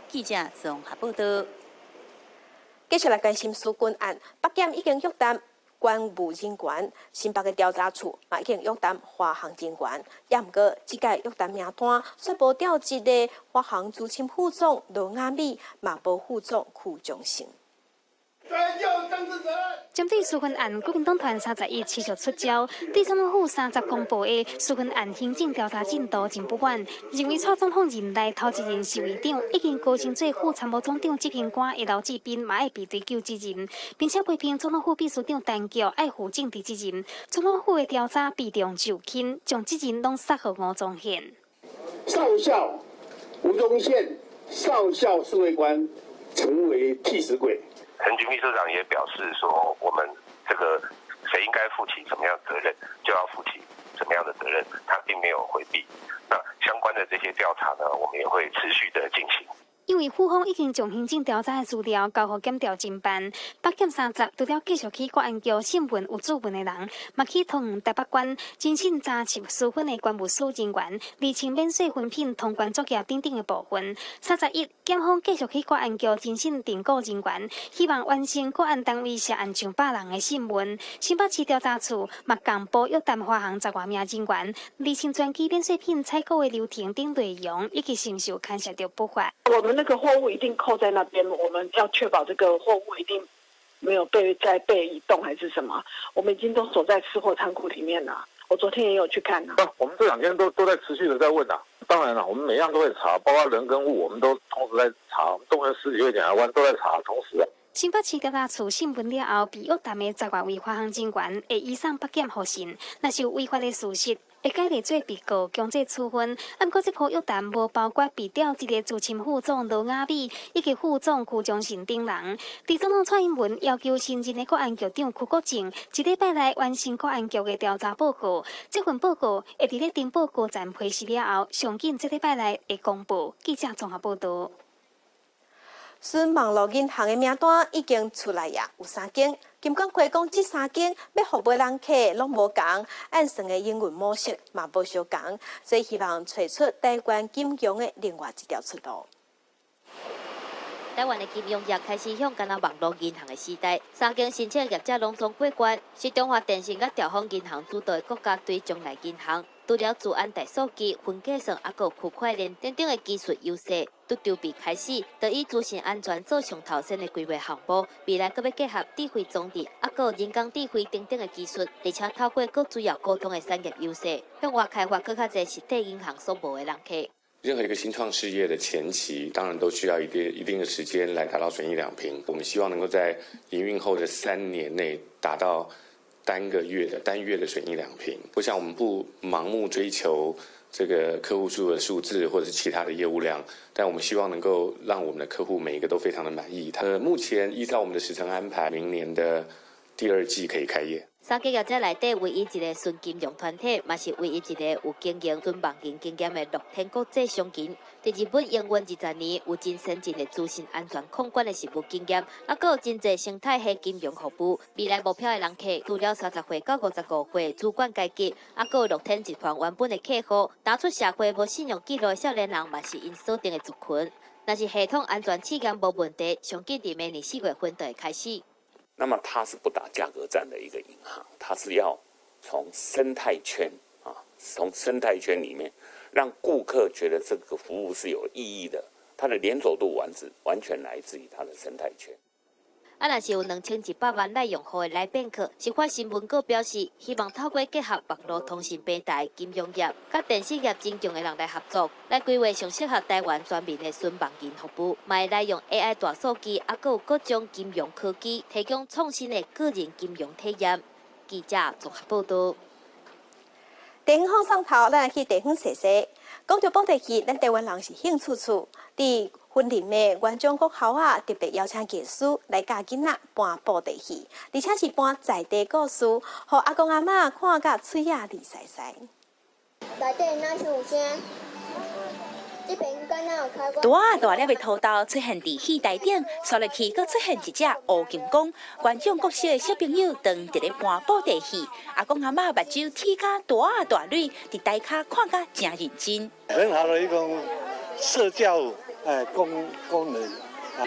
記者綜合報道。繼續來關心許軍案，北檢已經約談關務人員，新北的調查處嘛已經約談華航人員，也毋過這屆約談名單卻無調職的華航資深副總羅雅美，嘛無副總區忠勝。針對紓困案，國民黨團31持續出招，對總統府30公布的紓困案行政調查進度真不滿，認為蔡總統任內頭一任侍衛長已經高升做副參謀總長執行官的劉志斌嘛愛被追究責任，並且批評總統府秘書長陳菊愛負政治責任，總統府的調查避重就輕，將責任攏撒予吳宗憲。少校吳宗憲，少校侍衛官成為替死鬼。陳菊秘書長也表示說，我們這個誰應該負起什麼樣的責任，就要負起什麼樣的責任，他並沒有迴避。那相關的這些調查呢，我們也會持續的進行。因為府方已經將行政調查的資料交予檢調偵辦，北檢30除了繼續去國安局審問有主問的人，嘛去桃園台北縣偵審查緝私分的關務署人員，釐清免稅分品通關作業等等的部分。31檢方繼續去國安局偵審偵告人員，希望完成國安單位涉案上百人的審問。新北市調查處嘛共報約談華航10外名人員，釐清專機免稅品採購的流程等內容，以及是毋是有牽涉著不法。我們那個貨物一定扣在那邊，我們要確保這個貨物一定沒有被再被移動還是什麼，我們已經都鎖在吃貨倉庫裡面了。我昨天也有去看。我們這兩天都在持續的在問啊。當然了，我們每樣都會查，包括人跟物，我們都同時在查。動員十幾位檢察官都在查，同時。新北市調查處審問了後，被約談的10外位華航人員會移送北檢予訊，若是有違法的事實，會改列做被告強制處分。毋過這波約談無包括被調職的資深副總羅雅美以及副總區忠勝等人。佇總統蔡英文要求新任的國安局長區國正，一禮拜內完成國安局的調查報告。這份報告會佇咧中報高層批示了後，上緊這禮拜內會公布。記者綜合報道。純網路銀行的名單已經出來呀，有三間。金管會講，這三間欲服務人客攏無仝，按算的營運模式嘛無相仝，所以希望揣出台灣金融的另外一條出路。台灣的金融業開始向干焦網路銀行的時代，三間申請業者攏總過關，是中華電信佮兆豐銀行主導的國家隊將來銀行，除了資安大數據、雲計算，抑閣有區塊鏈等等的技術優勢，佇籌備開始，就以資訊安全做上頭先的規劃項目，未來閣欲結合智慧裝置，抑閣有人工智慧等等的技術，而且透過閣主要溝通的產業優勢，向外開發閣較濟實體銀行所無的人客。任何一個新創事業的前期，當然都需要一定的時間來達到損益兩平。我們希望能夠在營運後的3年內達到單月的損益兩平。我想我們不盲目追求這個客戶數的數字或者是其他的業務量，但我們希望能夠讓我們的客戶每一個都非常的滿意。目前依照我們的時程安排，明年的第二季可以開業。三家業者內底唯一一個純金融團體，嘛是唯一一個有經營純網銀經驗的樂天國際商銀。佇日本營運20年，有真先進的資訊安全控管的實務經驗，抑閣有真濟生態系金融服務。未來目標的人客，除了30歲到55歲主管階級，抑閣有樂天集團原本的客戶，踏出社會無信用記錄的少年人，嘛是𪜶鎖定的族群。若是系統安全試驗無問題，上緊佇明年4月份就會開始。那麼它是不打價格戰的一個銀行，它是要從生態圈啊，從生態圈裡面讓顧客覺得這個服務是有意義的，它的連著度完全來自於它的生態圈。啊，若是有2100萬來用戶的來變客，是發新聞稿表示，希望透過結合網路通訊平台、金融業、佮電信業真強的人來合作，來規劃上適合台灣全民的純網銀服務，嘛會來用 AI 大數據，抑閣有各種金融科技，提供創新的個人金融體驗。記者綜合報道。地方放送頭，咱來去地方踅踅。講著布袋戲，咱台灣人是興趣趣。佇雲林的元璋國校啊，特別邀請藝師來教囡仔扮布袋戲，而且是扮在地故事，予阿公阿嬤看甲喙仔離綃綃。內底若是有聲。大大粒的土豆出現佇戲台頂，紲落去閣出現一隻烏金剛。元長國小的小朋友當佇咧搬布袋戲，阿公阿嬤目睭睇甲大大蕊，佇台跤看甲誠認真。很好的一種社交誒功能。讚，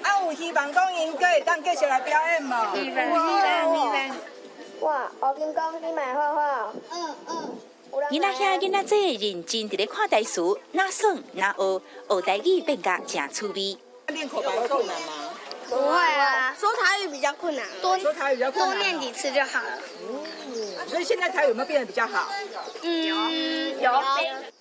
啊，有希望講𪜶閣會當繼續來表演無？希望希望希望。哇，烏金剛，你嘛會畫畫？嗯嗯。囡仔兄囡仔姊認真佇咧看台詞，若耍若學，學台語變甲誠趣味。練口白困難嗎？不會啊，說台語比較困難。多說台語比較困難，多念幾次就好了。嗯，所以現在台語有沒有變得比較好？嗯，有。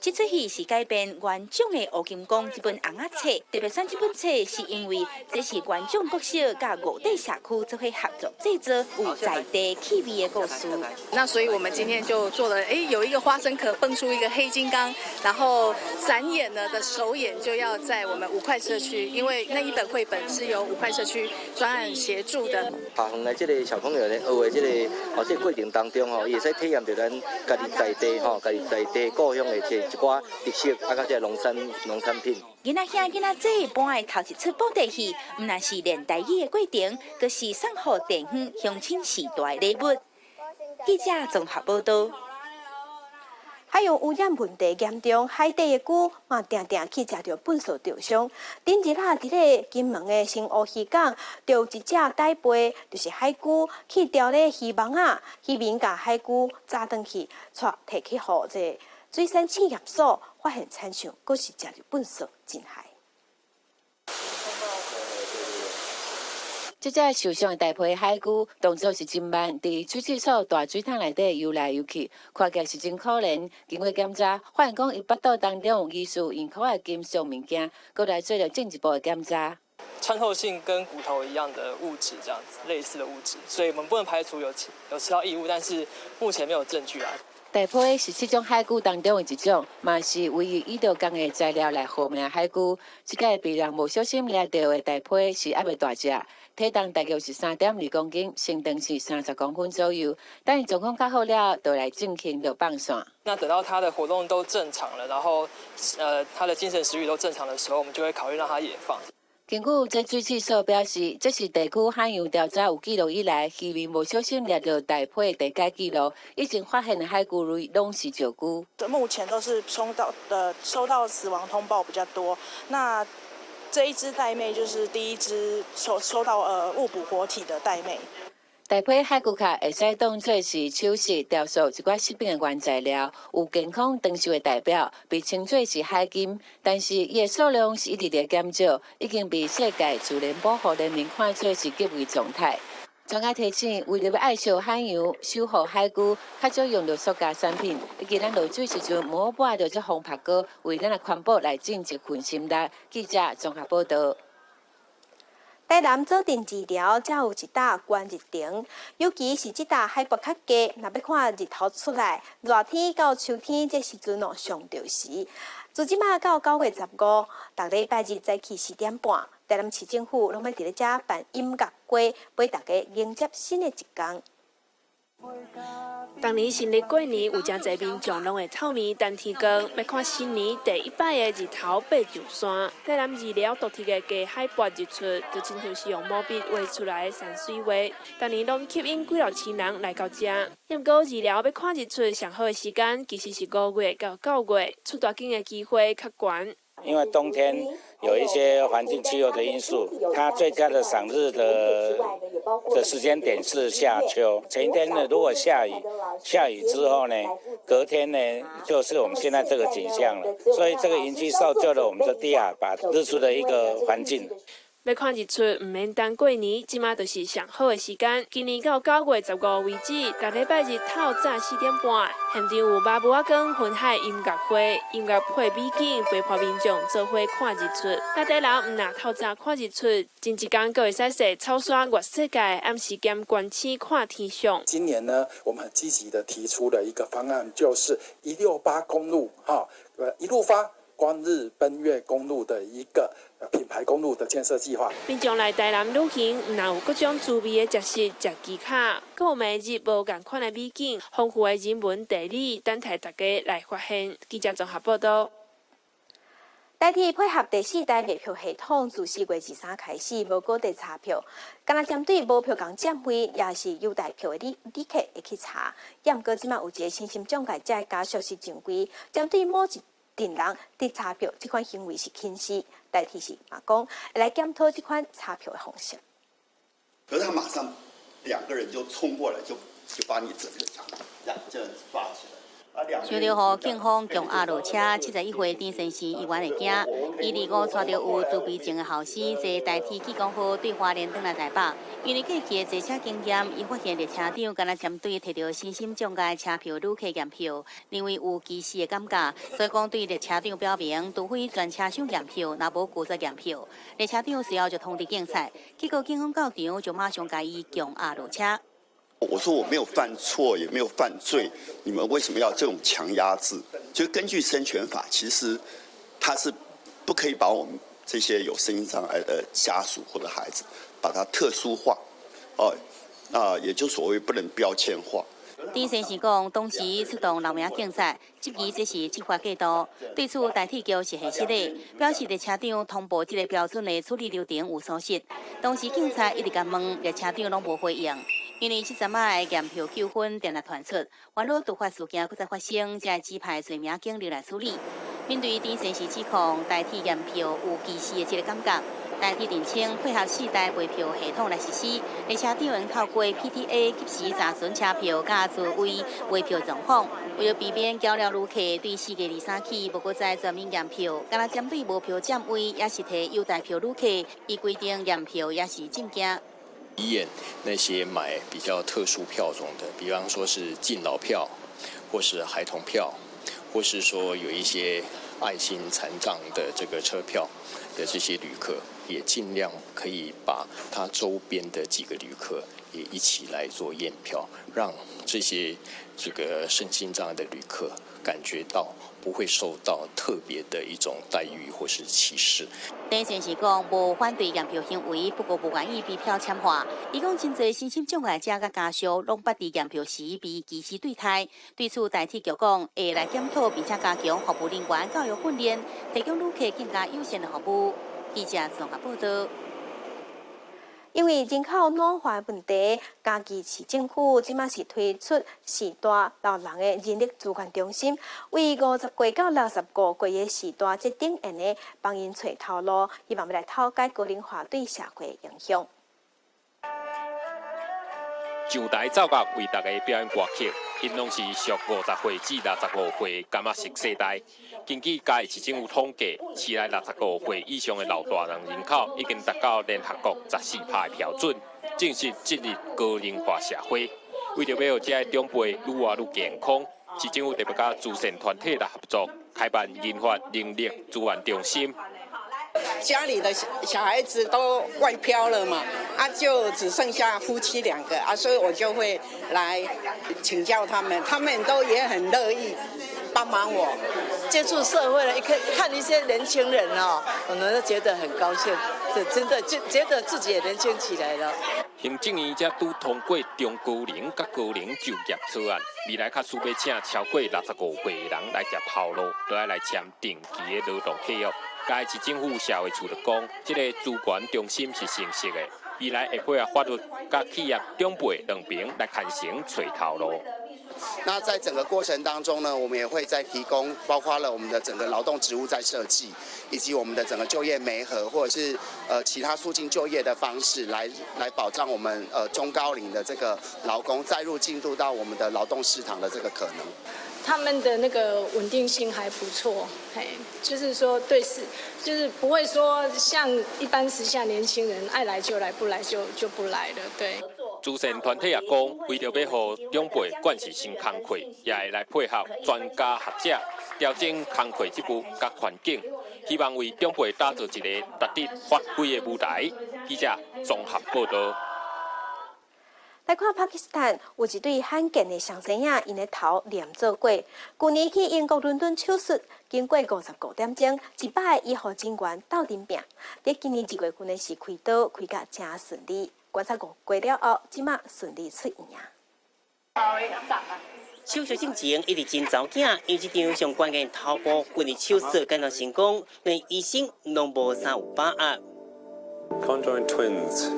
這齣戲是改編元長的《烏金剛》這本尪仔冊，特別選這本冊是因為這是元長國小佮五塊社區做伙合作製作，有在地氣味的故事。那所以我們今天就做了，哎，有一個花生殼蹦出一個黑金剛，然後展演呢的首演就要在我們五塊社區，因為那一本繪本是由五塊社區專案協助的。下方的這個小朋友咧，學的這個哦，這個過程當中吼，伊會使體驗著咱家己在地吼，家己在地故鄉的這一寡特色，啊，佮這個農產品。囡仔兄囡仔姊搬的頭一齣布袋戲，毋但是練台語的過程，閣是送予地方鄉親時代禮物。記者綜合報道。海洋污染問題嚴重，海底的龜嘛定定去食著糞埽著傷。頂日啊，佇咧金門的新烏漁港，就有一隻呆背，就是海龜去釣咧漁網仔，漁民共海龜紮轉去，帶提去予這個水產試驗所，發現親像閣是食著糞埽，真害。這隻受傷的大皮海龜動作是真慢，佇水試所大水桶內底游來游去，看起來是真可憐。經過檢查，發現講伊腹肚當中有疑似用可的金屬物件，閣來做了進一步的檢查。穿透性跟骨頭一樣的物質，這樣子類似的物質，所以我們不能排除有吃到異物，但是目前沒有證據啊。大批是七種海龜當中的一種，嘛是唯一以著仝个材料來號名海龜。這擺被人無小心掠著的大批是猶未大隻，體重大約是3.2公斤，身長是30公分左右。等伊狀況較好了，就來進行著放線。那等到它的活動都正常了，然後，它的精神食慾都正常的時候，我們就會考慮讓它野放。根據這水試所表示，這是地區海洋調查有記錄以來，漁民無小心掠著大批的第一記錄。以前發現的海龜類攏是石龜。目前都是收到死亡通報比較多。那這一隻玳瑁就是第一隻收到誤捕活體的玳瑁。大批海龜殼會使當做是手飾、雕塑一寡食品的原材料，有健康長壽的代表，被稱作是海金。但是伊的數量是一直佇減少，已經被世界自然保護聯盟看做是極危狀態。專家提醒，為著欲愛惜海洋、守護海龜，較少用著塑膠產品，以及咱落水時陣毋好抹著這風曝膏，為咱的環保來盡一份心力。記者綜合報道。台南左鎮二寮才有一搭觀日亭，尤其是這搭海拔較低，若欲看日頭出來，熱天到秋天這時陣哦上著時。自這馬到9月15，逐禮拜日早起4點半，台南市政府攏欲佇咧遮辦音樂會，陪大家迎接新的一天。逐年新曆過年，有誠濟民眾攏會透暝等天光，欲看新年第一擺的日頭爬上山。台南二寮獨特的低海拔日出，就親像是用毛筆畫出來的山水畫。逐年攏吸引幾若千人來到遮。毋過二寮欲看日出上好的時間，其實是5月到9月，出大景的機會較懸。因為冬天有一些環境氣候的因素，它最佳的賞日的時間點是夏秋。前一天呢，如果下雨，下雨之後呢，隔天呢，就是我們現在這個景象了。所以這個營區造就了我們這低海拔日出的一個環境。欲看日出，毋免等過年，這馬就是上好的時間。今年到9月15為止，逐禮拜日透早4點半，現場有馬母仔光雲海音樂會，音樂配美景，陪伴民眾做伙看日出。那底樓毋若透早看日出，前一工閣會使踅草山月世界，暗時兼觀星看天象。今年呢，我們很積極的提出了一個方案，就是168公路，哈，一路發。光日奔越公路的一個品牌公路的建設計劃。民眾來台南旅行，毋但有各種滋味的食食、食技巧，閣有每日無仝款的美景、豐富的人文地理，等待大家來發現。記者綜合報道。台鐵配合第四代賣票系統，自4月23開始無閣佇查票，干焦針對無票仝佔位，抑是優待票的旅客會去查。毋過這馬有一个身心障礙者的家屬是認為，針對某一陣人佇查票這款行為是輕視，台鐵是嘛講會來檢討這款查票的方式。可是他馬上兩個人就衝過來，就把你整個這樣這樣抓起來。想著予警方強押落車，71歲陳先生猶原會驚。伊25帶著有自閉症的後生坐台鐵濟公號對花蓮轉來台北。因為過去的坐車經驗，伊發現列車長敢若針對提著身心障礙車票旅客驗票，認為有歧視的感覺，所以講對列車長表明，除非全車廂驗票，若無拒絕驗票。列車長隨後就通知警察，結果警方到場就馬上共伊強押落車。我說我沒有犯錯，也沒有犯罪，你們為什麼要這種強壓制？就根據身權法，其實他是不可以把我們這些有身心障礙的家屬或者孩子，把它特殊化，哦，啊，也就所謂不能標籤化。陳先生講，當時出動六名警察，質疑這是執法過度。對此，台鐵局是核實的，表示列車長通報這个標準的處理流程有疏失。當時警察一直共問，列車長攏無回應。因為這陣仔的驗票糾紛定定傳出，煩惱突發事件閣再發生，才會指派罪名警力來處理。面對陳先生指控，台鐵驗票有歧視的這个感覺，台鐵澄清配合四代賣票系統來實施，列車長會透過 PTA 及時查詢車票佮座位賣票狀況，為著避免攪擾旅客，對4月23起無閣再全面驗票，干焦針對無票佔位，抑是提優待票旅客，依規定驗票抑是證件。驗那些買比較特殊票種的，比方說是敬老票，或是孩童票，或是說有一些愛心殘障的這個車票的這些旅客，也盡量可以把他周邊的幾個旅客也一起來做驗票，讓這些這個身心障礙的旅客感覺到不會受到特別的一種待遇或是歧視。陳先生講，無反對驗票行為，不過無願意被標籤化。伊講真濟身心障礙者佮家屬攏捌佇驗票時被歧視對待。對此，台鐵局講會來檢討，並且加強服務人員教育訓練，提供旅客更加友善的服務。記者綜合報道。因為人口老化問題，嘉義市政府這馬是推出序大老人的人力資源中心，為50歲到65歲的序大這頂緣的幫𪜶揣頭路，希望欲來透解高齡化對社會影響。上台奏樂為大家表演歌曲，𪜶攏是屬50歲至65歲，感覺熟世代。根據嘉義市政府統計，市內65歲以上的老大人人口已經達到聯合國14%的標準，正式進入高齡化社會。為著欲予這些長輩愈活愈健康，市政府特別佮慈善團體來合作，開辦銀髮人力資源中心。家裡的小孩子都外飄了嘛，啊，就只剩下夫妻兩個啊，所以我就會來請教他們，他們都也很樂意幫忙我。接觸社會了，一看看一些年輕人哦，我們都覺得很高興，這真的就覺得自己也年輕起來了。行政院才拄通過中高齡佮高齡就業草案，未來假使欲請超過65歲的人來食頭路，都愛來簽定期的勞動契約。嘉義市政府社會處就講，這个資源中心是誠實的，未來會配合法律佮企業長輩兩邊來牽成揣頭路。那在整個過程當中呢，我們也會再提供，包括了我們的整個勞動職務再設計，以及我們的整個就業媒合，或者是其他促進就業的方式來保障我們中高齡的這個勞工再入進入到我們的勞動市場的這個可能。他們的那個穩定性還不錯，嘿，就是說對事，就是不會說像一般時下年輕人愛來就來，不來就不來了，對。慈善團體也講，為著欲予長輩慣勢新工課，也會來配合專家學者調整工課職務佮環境，希望為長輩打造一個值得發揮的舞台。記者綜合報道。來看巴基斯坦有一對罕見的雙生仔，𪜶的頭連做過。舊年去英國倫敦手術，經過55個點鐘，100個醫護人員鬥陣拚。佇今年2月份的時開刀，開甲誠順利。觀察5個月了後，這馬順利出院啊。手術進前一直真著驚，因為這場上關鍵頭部分離手術簡單成功，連醫生攏無啥有把握。 Conjoined twins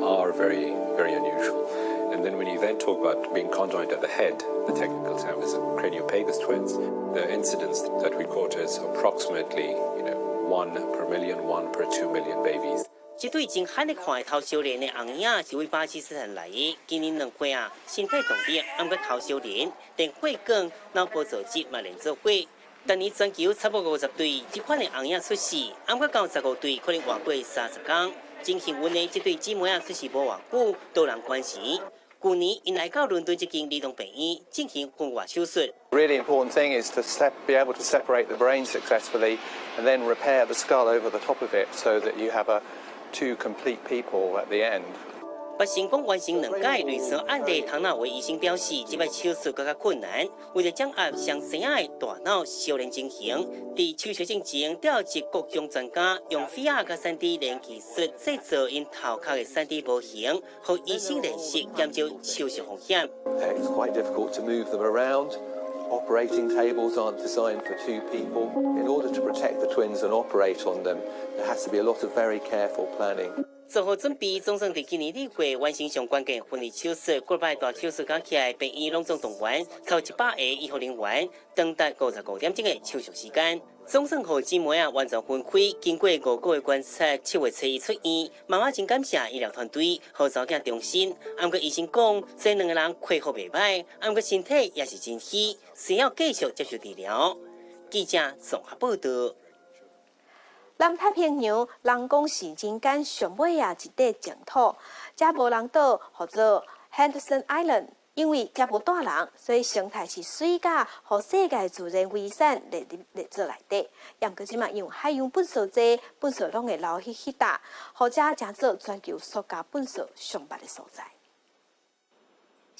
are very, very unusual. And then when you then talk about being conjoined at the head, the technical term is craniopagus twins, the incidence that we quote is approximately 1 per million, 1 per 2 million babies. 這對真罕咧看的頭相連的紅嬰是位巴基斯坦來的，今年2歲啊，身體動力，毋過頭相連，連血管、腦部組織嘛連做伙。逐年全球差不多50對這款的紅嬰出世，毋過到15對可能活過30工。真幸運的這對姊妹仔出世無偌久，都人關心。舊年𪜶來到倫敦這間兒童病院進行分外手術。 Really important thing is to be able to separate the brain successfully and then repair the skull over the top of it so that you have a two complete people at the end. 捌成功完成兩改類似案例，唐納維醫生表示，這擺手術閣較困難，為著掌握雙生仔的大腦相連情形，佇手術進前調集各種專家，用 VR 佮3D 連技術製造𪜶頭殼的3D 模型，予醫生練習減少手術風險。 It's quite difficult to move them around. Operating tables aren't designed for two people. In order to protect the twins and operate on them, there has to be a lot of very careful planning. 做好準備，總算佇今年2月完成上關鍵分離手術，過擺大手術講起來，病院攏總動員超100個醫護人員，長達55個點鐘的手術時間。總算予姊妹仔完全分開，經過5個月觀察，7月初一出院，媽媽真感謝醫療團隊予查某囝重生。毋過醫生講，雖然兩个人恢復袂䆀，毋過身體也是真虛，需要繼續接受治療。記者綜合報道。南太平洋人講是人間上尾仔一塊淨土，遮無人島，號做 Henderson Island。因為遮無蹛人，所以生態是媠甲，予世界自然遺產列入列做內底。毋過這馬因為海洋垃圾濟，垃圾攏會流去彼搭，予遮成做全球塑膠垃圾上密的所在。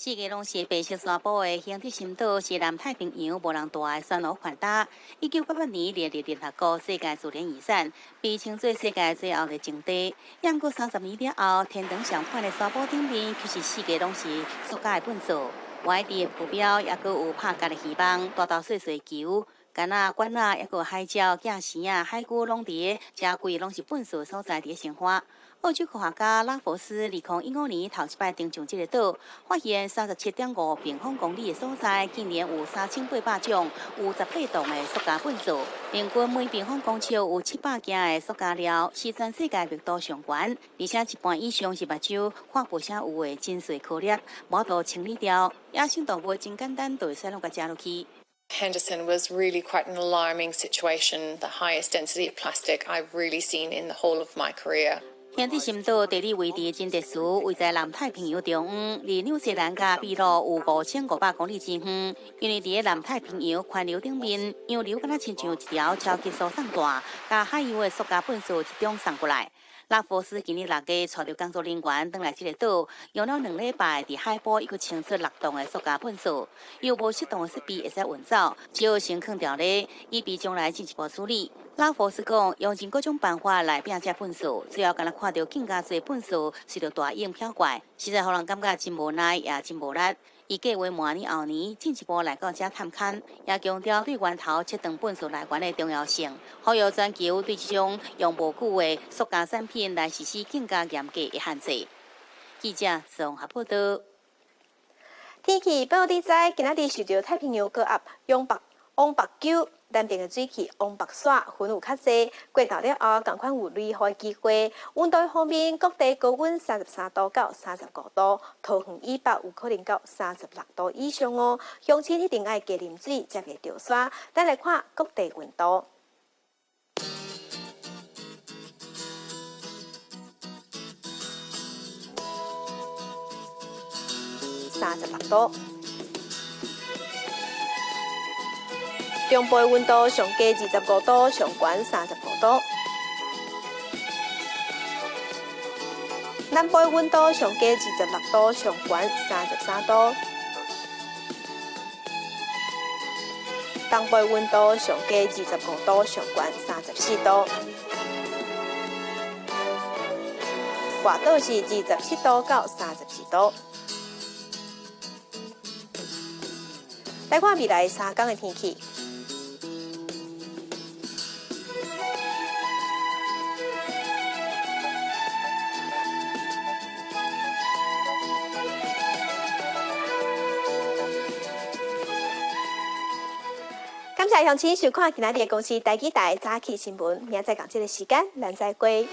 四界攏是白色沙埔的亨德森島是南太平洋無人蹛的珊瑚群島。1988年列入聯合國世界自然遺產，被稱做世界最後的淨地。毋過30年了後，天堂上款的沙埔頂面，卻是四界攏是塑膠的糞掃。外地的浮標，抑閣有拍絤的魚網，大大細細球、桿仔、管仔，抑閣海鳥、寄生仔、海龜，攏佇咧遮規攏是糞掃所在佇咧生活。澳洲科學家拉佛斯2015年頭一擺登上這个島，發現37.5平方公里的所在，竟然有3800種有18棟的塑膠糞掃，平均每平方公尺有700件的塑膠料，是全世界密度上懸，而且一半以上是目睭看無啥有的真細顆粒，無法度清理掉。野生動物真簡單就會使攏共食落去。 Henderson was really quite an alarming situation, the highest density of plastic I've really seen in the whole of my career. 亨德森島地理位置真特殊，位在南太平洋中央，離紐西蘭佮秘魯有5500公里之遠。因為佇咧南太平洋環流頂面，洋流敢若親像一條超級輸送帶，共海洋的塑膠糞掃集中送過來。拉佛斯今年6月帶著工作人員轉來這个島，用了2禮拜佇海埔猶閣清出6棟的塑膠糞掃，又無適當的設備會使運走，只好先囥牢咧，以備將來進一步處理。拉佛斯講，用盡各種辦法來摒這糞掃，最後敢若看著更加濟糞掃隨著大湧飄過來，實在予人感覺真無奈，也真無力。伊計劃明年後年進一步來到遮探勘，也強調對源頭切斷糞掃來源的重要性，呼籲全球對這種用無久的塑膠產品來實施更加嚴格的限制。記者綜合報道。天氣報你知，今仔日受著太平洋高壓往北往北球南邊的水汽往北徙，雲有較濟。過晝了後，仝款有雷雨的機會。溫度方面，各地高溫33度到35度，桃園以北有可能到36度以上哦。鄉親一定愛加啉水，才袂著沙。咱來看各地溫度。36度。中部的溫度上低25度，上懸35度。南部溫度上低26度，上懸33度。東部溫度上低25度，上懸34度。外島是27度到34度。來看未來3天的天氣。感謝鄉親收看今仔日的公視台語台早起新聞，明仔載仝這个時間，咱再會。